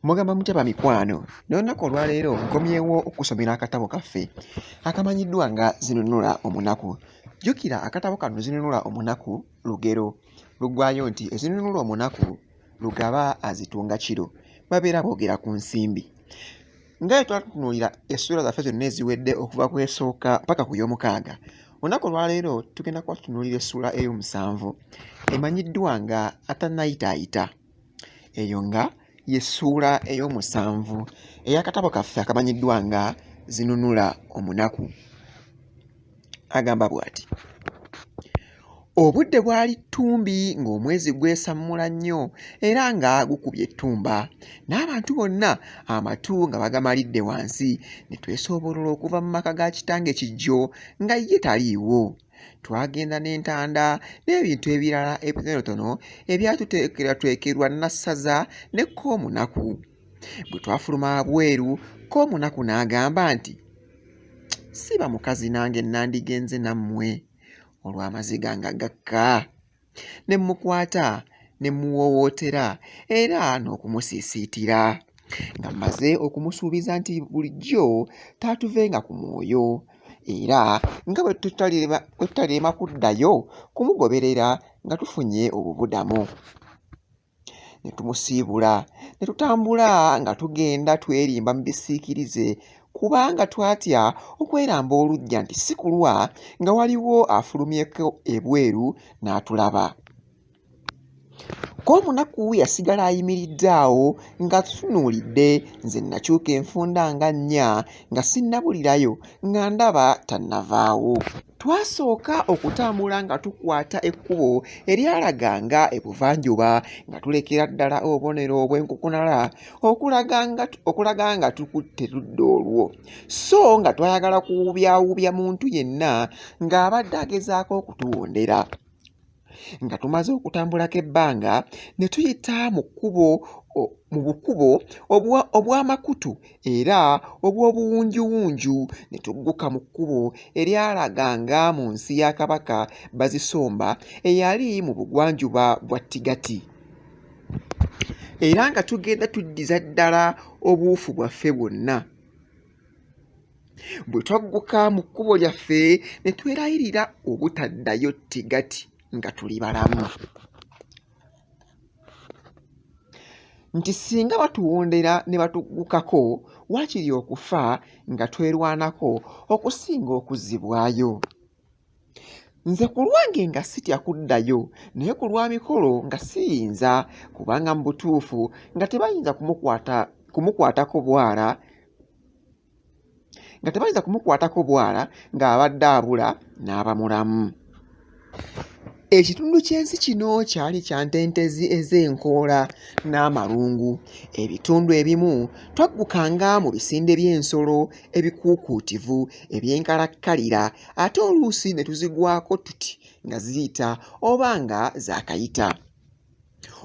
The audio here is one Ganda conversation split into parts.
Mugamba mutya bamikwano? N'olunaku olwaleero nkomyewo okusomera akatabo kaffe akamanyiddwa nga Zinunula Omunaku. Jjukira akatabo kano Zinunula Omunaku lugero luggwaayo nti ezinunula omunaku lugaba azitunga kiro. Babeera boogera ku nsimbi. Nga bwe twatunuulira essuula zaffe zonna eziwedde okuva ku esooka paka ku y'omukaaga, olunaku olwaleero tugenda kuba tutunuulira essuula ey'omusanvu emanyiddwa nga Atannayitaayita. Eyo nga y'essuula ey'omusanvu ey'akatabo kaffe akamanyiddwa nga Zinunula Omunaku. Agamba bw'ati. Obudde bwali ttumbi ng'omwezi gwesammula nnyo era nga gukubye ettumba, n'abantu bonna amatu nga bagamalidde wansi ne twesoobolola okuva mu maka ga kitange Kiggyo nga ye taliiwo. Twagenda n'entanda n'ebintu ebirala ebitonotono ebyatuteekerwateekerwa Nassaza ne Koomunaku. Bwe twafuluma wabweru, Koomunaku n'agamba nti, Siba mukazi nange nandigenze nammwe. Olwo amaziga nga gakka. Ne mmukwata ne mmuwoowootera era n'okumusiisiitira. Nga mmaze okumusuubiza nti bulijjo taatuvenga ku mwoyo era nga bwe tutalirema kuddayo kumugoberera nga tufunye obubudamo. Ne tumusiibula ne tutambula nga tugenda twerimba mu bisiikirize kubanga twatya okweramba oluggya nti si kulwa nga waliwo afulumyeko ebweru n'atulaba. Ko omunaku yasigala ayimiridde awo ng'atutunuulidde, nze nakyuka enfunda nga nnya nga sinnabulirayo nga ndaba tannavaawo. Twasooka okutambula nga tukwata ekkubo eryalaganga ebuvanjuba nga tulekera ddala obubonero obw'enkukunala okulaga nga tukutte ludda olwo, so nga twayagala kuwubyawubya muntu yenna ng'abadde agezaako okutuwondera. Nga tumaze okutambulako ebbanga ne tuyita mu kkubo mu bukubo obw'amakutu era obw'obuwunjuwunju ne tugguka mu kkubo eryalaganga mu nsi ya Kabaka Bazisomba eyali mu bugwanjuba bwa Tigati. Era nga tugenda tuddiza ddala obuwufu bwaffe bwonna. Bwe twagguka mu kkubo lyaffe ne twerayirira obutaddayo Tigati nga tuli balamu. Nti singa batuwondera ne batuggukako waakiri okufa nga twerwanako okusinga okuzzibwayo. Nze ku lwange nga sitya kuddayo naye ku lwa Mikolo nga siyinza kubanga mu butuufu nga tebayinza kumukwata kumukwatako bwala nga tebayinza kumukwatako bwala ng'abadde abula n'aba mulamu. Ekitundu ky'ensi kino kyali kya ntentezi ez'enkoola n'amalungu. Ebitundu ebimu twaggukanga mu bisinde by'ensolo ebikuukuutivu eby'enkalakkalira ate oluusi ne tuzigwako tuti nga ziyita oba nga zaakayita.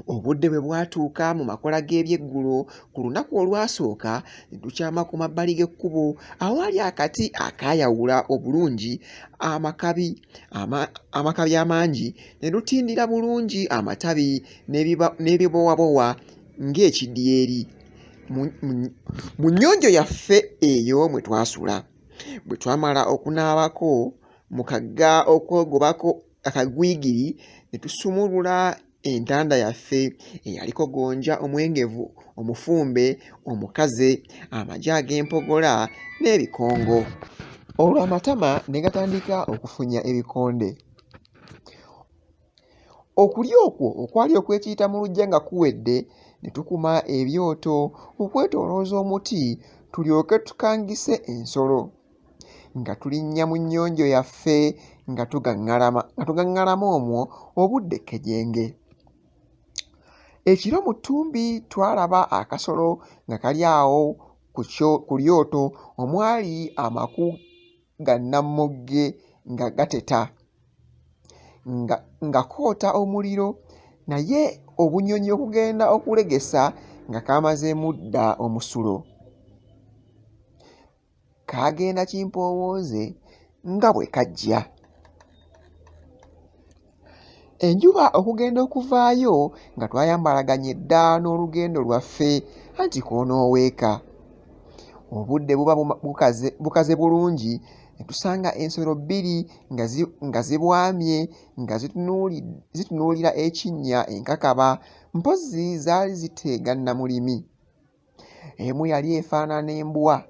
Obudde bwe bwatuuka mu makola g'ebyeggulo ku lunaku olwasooka ne tukyama ku mabbali g'ekkubo awaali akati akaayawula obulungi amakabi ama, amakabi amangi ne lutindira bulungi amatabi n'ebibowabowa ng'ekidyeri. Mu, mu, mu nnyonjo yaffe eyo mwe twasula. Bwe twamala okunaabako mu kagga okwegobako akagwigiri ne tusumulula entanda yaffe eyaliko gonja omwengevu omufumbe omukaze, amagi ag'empogola n'ebikongo. Olwo amatama ne gatandika okufunya ebikonde. Okulya okwo okwali okw'ekiyita mu luggya nga kuwedde, ne tukuma ebyoto okwetoolooza omuti tulyoke tukangise ensolo. Nga tulinnya mu nnyonjo yaffe nga tugaŋŋalama omwo obudde kkejenge. Ekiro mu ttumbi twalaba akasolo nga kali awo ku lyoto omwali amaku ga nnammogge nga gateta nga koota omuliro naye obunyonyi okugenda okulegesa nga kaamazeemu dda omusulo. Kaagenda kimpoowooze nga bwe kajja. Enjuba okugenda okuvaayo nga twayambalaganye dda n'olugendo lwaffe anti k'onooweeka. Obudde buba bukaze, bukaze bulungi ne tusanga ensolo bbiri nga, zi, nga zibwamye nga zitunuulira ekinnya enkakaba, mpozzi zaali ziteega nnamulimi. Emu yali efaanana embwa,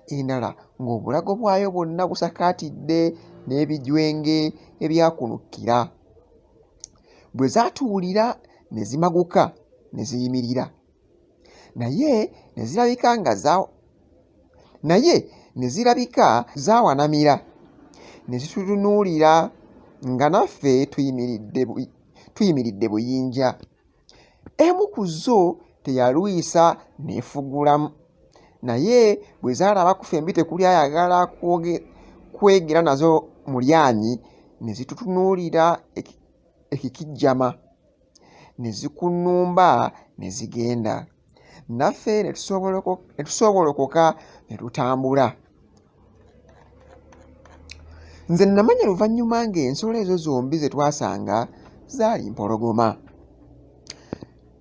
endala ng'obulago bwayo bwonna busakaatidde n'ebijwenge ebyakunukkira. Bwe zaatuwulira ne zimaguka ne ziyimirira. Naye ne zirabika nga za naye ne zirabika zaawanamira ne zitutunuulira nga naffe tuyimiridde tuyimiridde buyinja. Emu ku zo teyalwisa n'efugulamu naye bwe zaalaba ku ffembi tekuli ayagala kwegera nazo mu lyanyi ne zitutunuulira ekikijjama ne zikunumba ne zigenda. Naffe ne tusoobolokoka ne tutambula. Nze nnamanya luvannyuma ng'ensolo ezo zombi ze twasanga zaali mpologoma.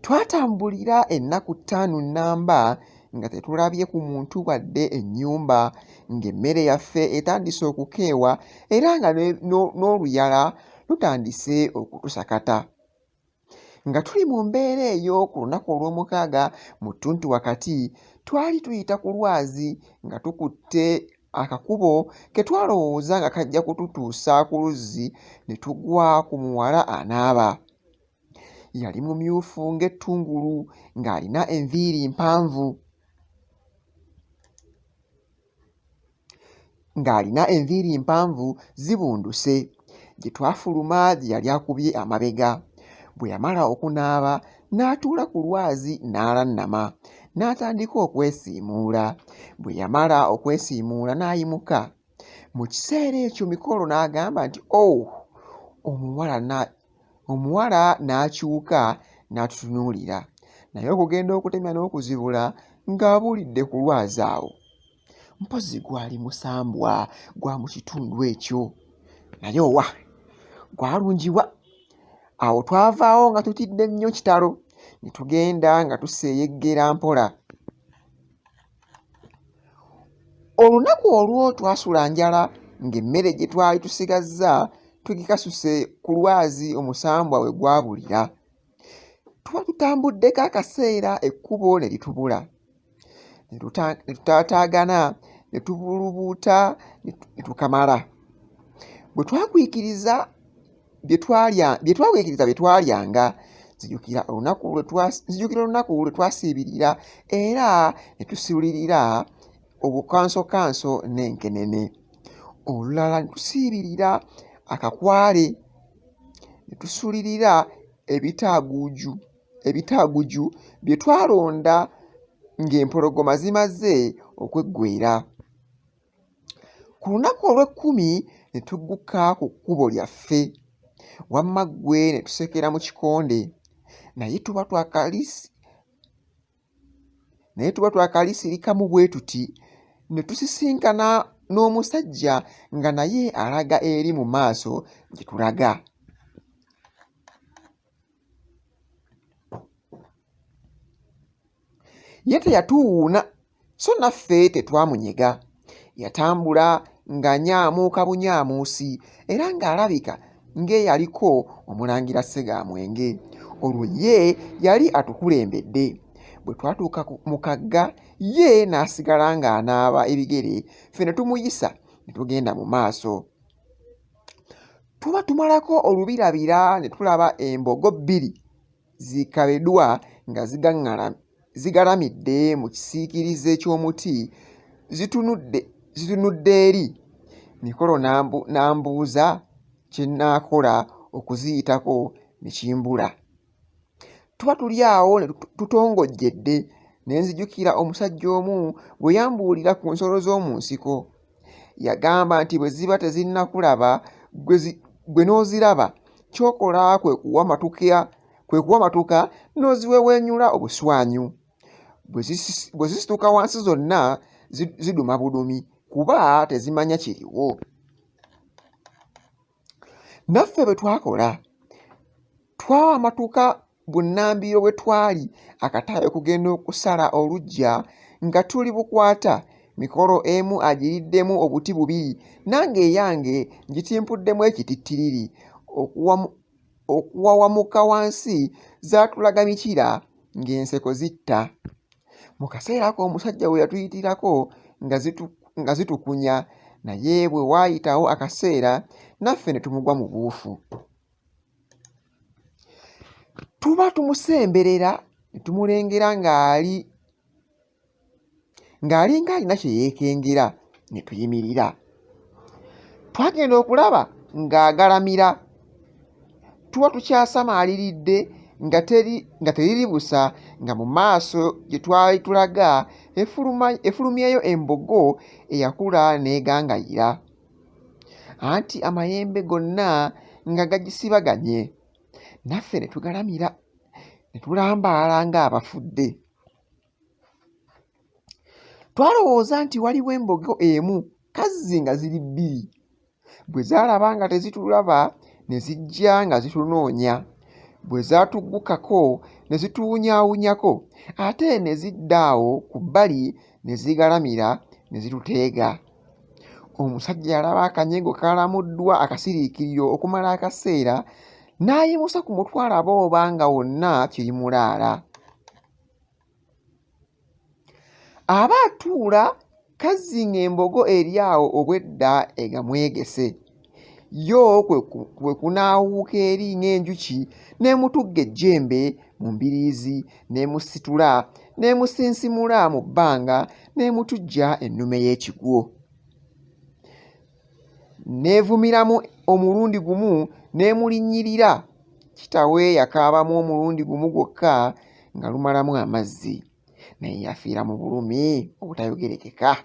Twatambulira ennaku ttaano nnamba nga tetulabye ku muntu wadde ennyumba, ng'emmere yaffe etandise okukeewa era nga n'oluyala lutandise okutusakata. Nga tuli mu mbeera eyo ku lunaku olwomukaaga mu ttuntu wakati, twali tuyita ku lwazi nga tukutte akakubo ke twalowooza nga kajja kututuusa ku luzzi ne tugwa ku muwala anaaba. Yali mumyufu ng'ettungulu ng'alina enviiri mpanvu. Ng'alina enviiri mpanvu zibunduse. Gye twafuluma gye yali akubye amabega. Bwe yamala okunaaba n'atuula ku lwazi n'alannama n'atandika okwesiimuula. Bwe yamala okwesiimuula n'ayimuka. Mu kiseera ekyo Mikolo n'agamba nti, Oh! Omuwala na Omuwala n'akyuka n'atutunuulira. Naye okugenda okutemya n'okuzibula ng'abulidde ku lwazi awo. Mpozzi gwali musambwa gwa mu kitundu ekyo. Naye owa! Gwalungiwa. Awo twavaawo nga tutidde nnyo kitalo ne tugenda nga tuseeyeggera mpola. Olunaku olwo twasula njala ng'emmere gye twali tusigazza tugikasuse ku lwazi omusambwa we gwabulira. Tuba tutambuddeko akaseera ekkubo ne litubula. Ne tutaataagana ne tubulubuuta ne tukamala. Bwe twagwikiriza bye twalya bye twagwikiriza bye twalyanga nzijukira olunaku lwe nzijukira olunaku lwe twasiibirira era ne tusiulirira obukansokanso n'enkenene olulala ne tusiibirira akakwale ne tusulirira ebitaaguuju ebitaaguju bye twalonda ng'empologoma zimaze okweggweera. Ku lunaku olw'ekkumi ne tugguka ku kkubo lyaffe, wamma ggwe ne tusekera mu kikonde. Naye tuba twakalisi naye tuba twakalisirikamu bwe tuti ne tusisinkana n'omusajja nga naye alaga eri mu maaso gye tulaga. Ye teyatuwuuna so naffe tetwamunyega. Yatambula ng'anyaamuuka bunyaamuusi era ng'alabika ng'eyaliko Omulangira Ssegaamwenge. Olwo ye yali atukulembedde. Bwe twatuuka mu kagga ye n'asigala ng'anaaba ebigere ffe ne tumuyisa ne tugenda mu maaso. Tuba tumalako olubirabira ne tulaba embogo bbiri zi kabedwa nga zigalamidde mu kisiikirize ky'omuti zitunudde zitunudde eri. Mikolo n'ambuuza kye nnaakola okuziyitako ne kimbula. Tuba tuli awo ne tutongojjedde ne nzijukira omusajja omu bwe yambuulira ku nsolo z'omu nsiko. Yagamba nti bwe ziba tezinnakulaba ggwe n'oziraba, ky'okola kwe kuwamatuka n'oziweweenyula obuswanyu. Bwe zisituka wansi zonna ziduma budumi kuba tezimanya kiriwo. Naffe bwe twakola, twawamatuka Bunnambiro bwe twali akataayi okugenda okusala oluggya nga tuli bukwata, Mikolo emu agiriddemu obuti bubiri nange eyange ngitimpuddemu ekitittiriri. Okuwawamuka wansi zaatulaga mikira ng'enseko zitta. Mu kaseera ako omusajja we yatuyitirako nga zitukunya naye bwe waayitawo akaseera naffe ne tumugwa mu buufu. Tuba tumusemberera ne tumulengera ng'ali ng'alinga alina kye yeekengera ne tuyimirira. Twagenda okulaba ng'agalamira. Tuba tukyasamaaliridde nga teri nga teriri busa nga mu maaso gye twali tulaga efuluma efulumyeyo embogo eyakula n'egangayira. Anti amayembe gonna nga gagisibaganye. Naffe ne tugalamira ne tulambaala ng'abafudde. Twalowooza nti waliwo embogo emu kazzi nga ziri bbiri. Bwe zaalaba nga tezitulaba ne zijja nga zitunoonya. Bwe zaatuggukako ne zituwunyaawunyako ate ne zidda awo ku bbali ne zigalamira ne zituteega. Omusajja yalaba akanyego kalamuddwa akasiriikiriro okumala akaseera n'ayimusa ku mutwe alabe oba nga wonna kirimulaala. Aba atuula kazzi ng'embogo eri awo obwedda egamwegese. Yo kwe kunaawuuka eri ng'enjuki n'emutugga ejjembe mu mbiriizi n'emusitula n'emusinsimula mu bbanga n'emutujja ennume y'ekigwo. N'evumiramu omulundi gumu n'emulinnyirira. Kitawe yakaabamu omulundi gumu gwokka nga lumalamu amazzi naye yafiira mu bulumi obutayogerekeka.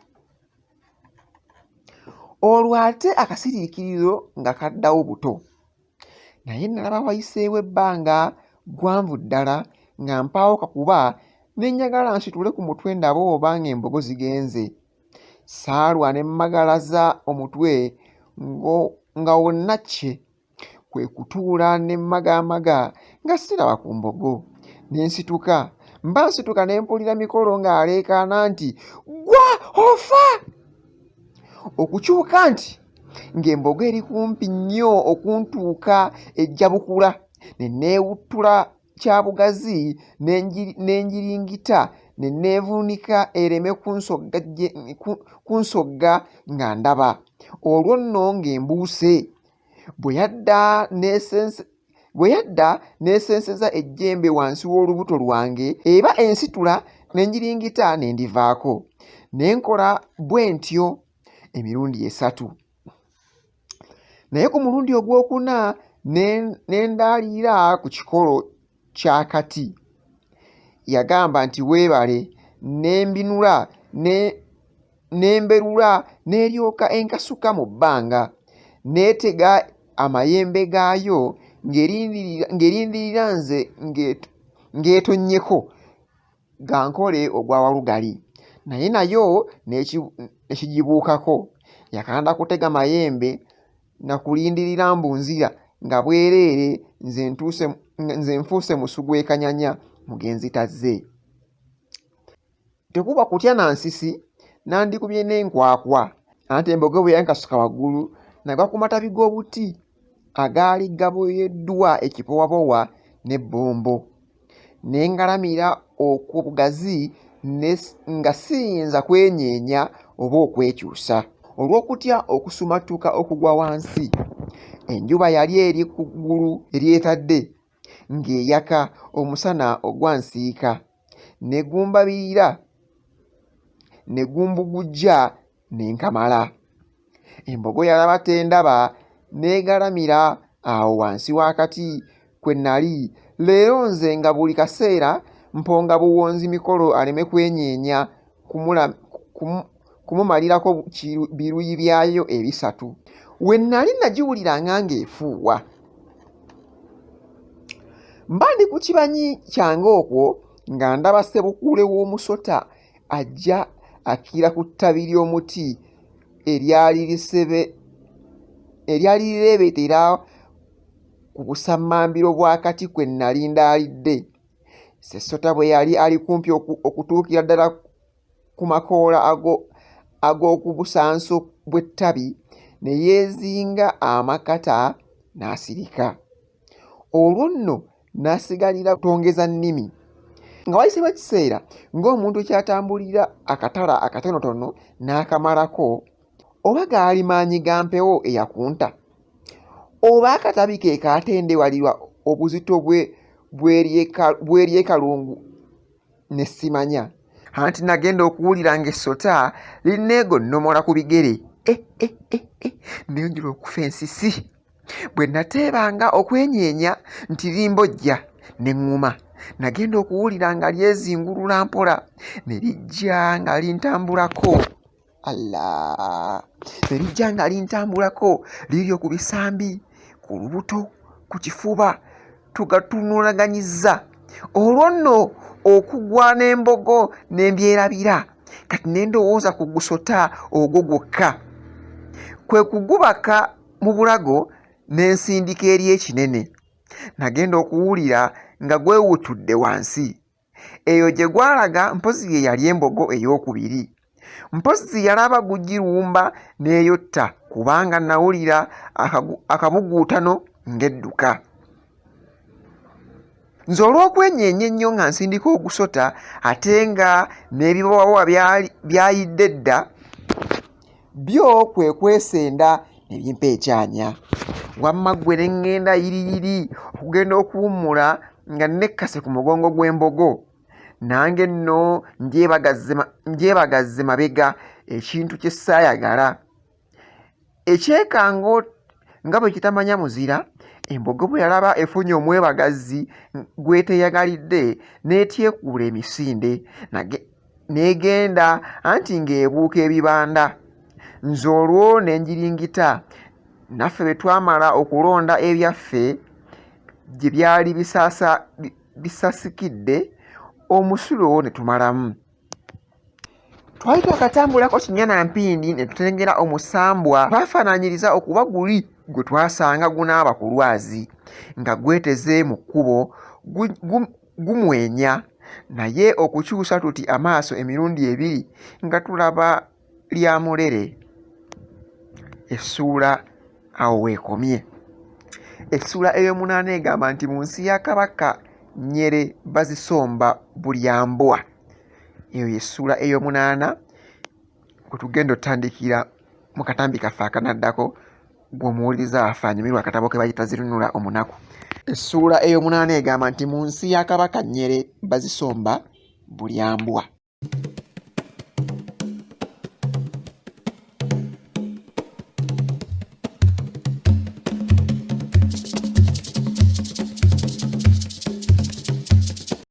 Olwo ate akasiriikiriro nga kaddawo buto. Naye nnalaba wayiseewo ebbanga ggwanvu ddala nga mpaawo kakuba ne njagala nsitule ku mutwe ndabe oba ng'embogo zigenze. Ssaalwa ne mmagalaza omutwe nga wonna kye. Kwe kutuula ne mmagaamaga nga siraba ku mbogo. Ne nsituka. Mba nsituka ne mpulira Mikolo ng'aleekaana nti, Ggwa ofa! Okukyuka nti ng'embogo eri kumpi nnyo okuntuuka ejja bukula ne neewuttula kya bugazi ne ngiringita ne neevuunika ereme kunsogga nga ndaba. Olwo nno ng'embuuse. Bwe yadda Bwe yadda n'esenseza ejjembe wansi w'olubuto lwange eba ensitula ne ngiringita ne ndivaako. Ne nkola bwentyo emirundi esatu. Naye ku mulundi ogwokuna ne ndaalirira ku kikolo ky'akati. Yagamba nti weebale ne mbinula ne n'emberula n'eryoka enkasuka mu bbanga, n'etega amayembe gaayo ng'erindirira nze ng'etonnyeko gankole ogwa walugali. Naye nayo ne kigibuukako. Yakanda kutega mayembe na kulindirira mbu nzira nga bwereere nze nfuuse musu gw'e kanyanya mugenzi tazze. Tekuba kutya na nsisi, nandikubye n'enkwakwa. Anti embogo bwe yankasuka waggulu, nagwa ku matabi g'obuti agaali gaboyeddwa ekibowabowa n'ebbombo. Ne ngalamira okwo bugazi nga siyinza kwenyeenya oba okwekyusa olw'okutya okusumattuka okugwa wansi. Enjuba yali eri ku ggulu eryetadde ng'eyaka omusana ogwansiika. Ne gumbabirira ne gumbugujja ne nkamala. Embogo yalaba tendaba n'egalamira awo wansi w'akati kwe nnali. Leero nze nga buli kaseera mponga buwonzi Mikolo aleme kwenyeenya kumumalirako biruyi byayo ebisatu. We nnali nagiwuliranga ng'efuuwa. Mba ndi ku kibanyi kyange okwo nga ndaba ssebukuule w'omusota ajja akkira ku ttabi ly'omuti eryali lireebeetera ku busammambiro bw'akati kwe nnali ndaalidde. Ssessota bwe yali ali kumpi okutuukira ddala ku makoola ag'oku busanso bw'ettabi ne yeezinga amakata n'asirika. Olwo nno n'asigalira kutongeza nnimi. Nga wayiseewo ekiseera, ng'omuntu ky'atambulira akatala akatonotono n'akamalako, oba gaali maanyi ga mpewo eyakunta, oba akatabi ke kaatendewalirwa obuzito bw'eryekalungu ne simanya. Anti nagenda okuwulira ng'essota linneegonnomola ku bigere. Eh, eh, eh, eh, neyongera okufa ensisi. Bwe nateebanga okwenyeenya nti limbojja ne ŋŋuma. Nagenda okuwulira nga lyezingulula mpola ne lijja nga lintambulako. Allah! Ne lijja nga lintambulako liryo ku bisambi, ku lubuto, ku kifuba tugatunulaganyizza. Olwo nno okugwa n'embogo ne mbyerabira. Kati ne ndowooza ku gusota ogwo gwokka. Kwe kugubaka mu bulago ne nsindika eri ekinene. Nagenda okuwulira nga gwewutudde wansi. Eyo gye gwalaga mpozzi ye yali embogo ey'okubiri. Mpozzi yalaba gugirumba n'eyotta kubanga nawulira akabuguutano ng'edduka. Nze olw'okwenyeenya ennyo nga nsindika ogusota ate nga n'ebibowabowa byayidde dda, byo kwe kwesenda ne bimpa ekyanya. Wamma ggwe ne ŋŋenda yiriyiri okugenda okuwummula nga nnekkase ku mugongo gw'embogo. Nange nno ngyebagazze mabega ekintu kye ssaayagala. Ekyekango nga bwe kitamanya muzira, embogo bwe yalaba efunye omwebagazzi gw'eteeyagalidde n'etyekuula emisinde n'egenda anti ng'ebuuka ebibanda. Nze olwo ne ngiringita. Naffe bwe twamala okulonda ebyaffe gye byali bisasikidde omusulo ne tumalamu. Twali twakatambulako kinnya na mpindi ne tutengera omusambwa twafaananyiriza okuba guli gwe twasanga gunaaba ku lwazi nga gweteze mu kkubo gumwenya naye okukyusa tuti amaaso emirundi ebiri nga tulaba lya mulere. Essuula awo weekomye. Essuula ey'omunaana egamba nti mu nsi ya Kabaka Nyere bazisomba bulyambwa. Eyo y'essuula ey'omunaana kwe tugenda otandikira mu katambi kaffe akanaddako gwe omuwuliriza waffe anyumirwa akatabo ke bayita Zinunula Omunaku. Essuula ey'omunaana egamba nti mu nsi ya Kabaka Nyere bazisomba bulyambwa.